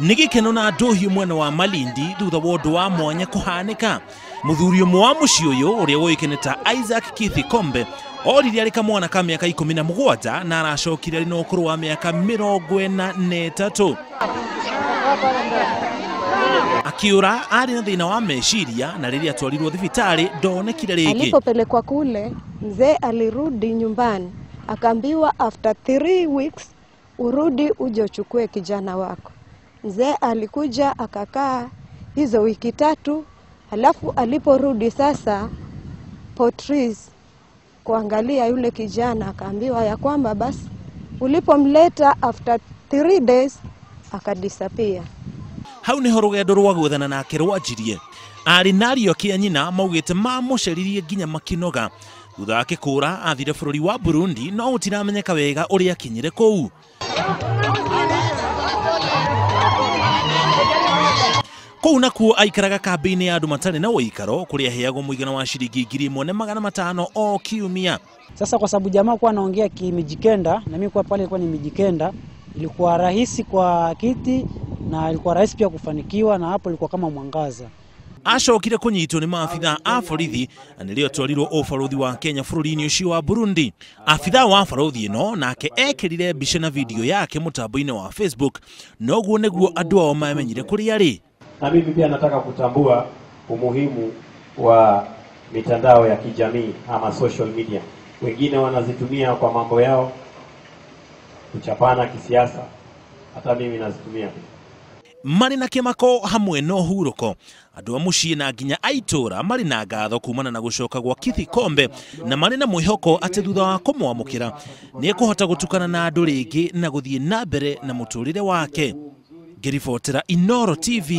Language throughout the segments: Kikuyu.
Nĩ gĩkeno na ndũhiũ mwena wa Malindi thutha wa ũndũ wa mwanya kũhanĩka. Mũthuri ũmwe wa mũciĩ ũyũ ũrĩa ũĩkaine ta Isaac Kithi Kombe orire arĩ kamwana ka mĩaka 17 na aracokire arĩ na ũkũrũ wa mĩaka 43. Akiura arĩ na thĩna wa meciria na rĩrĩa atwarirwo thibitarĩ ndonekire rĩngĩ. Alipopelekwa kule, mzee alirudi nyumbani akaambiwa after 3 weeks urudi uje uchukue kijana wako. Mzee alikuja akakaa hizo wiki 3, halafu aliporudi sasa Portris kuangalia yule kijana akaambiwa ya kwamba basi ulipomleta after 3 days akadisappear. Hau niho rugendo rwa gwethana nake rwanjirie. Arĩ na ariũ ake a nyina maugĩte mamũceririe nginya makĩnoga. Thutha wake kũra athire bũrũri wa Burundi no gũtiramenyeka wega ũrĩa akinyire kũu. Kũu nakuo aikaraga kambĩ-inĩ ya andũ matarĩ na ũikaro kũrĩa aheagwo mũigana wa ciringi 1500 o kiumia. Sasa kwa sababu jamaa kwa anaongea Kimijikenda na mimi kwa pale nilikuwa ni Mijikenda, ilikuwa rahisi kwa Kiti na ilikuwa rahisi pia kufanikiwa, na hapo ilikuwa kama mwangaza. Acokire kunyitwo ni maabithaa a borithi na nĩrĩo atwarirwo ũbarũthi wa Kenya bũrũri-inĩ ũcio wa Burundi. Abithaa wa barũthi ĩno nake ekĩrire mbica na video yake mũtambo-inĩ wa Facebook, noguo nĩguo andũ ao mamenyire kũrĩa arĩ. Na mimi pia nataka kutambua umuhimu wa mitandao ya kijamii ama social media. Wengine wanazitumia kwa mambo yao kuchapana kisiasa, hata mimi nazitumia. Marĩ na kĩmako hamwe na ũhurũko, andũ a mũciĩ na nginya a itũũra marĩ na ngatho kumana na gũcoka gwa Kithi Kombe, na marĩ na mwĩhoko atĩ thutha wa kũmwamũkĩra nĩekũhota gũtukana na andũ rĩngĩ na gũthiĩ na mbere na mũtũrĩre wake. Ngĩribotera Inooro TV,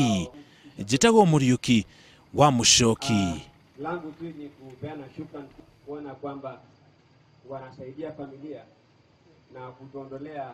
njĩtagwo Mũriũki wa Mũcoki. Langu tu ni kupeana shukrani kuona kwamba wanasaidia familia na kutuondolea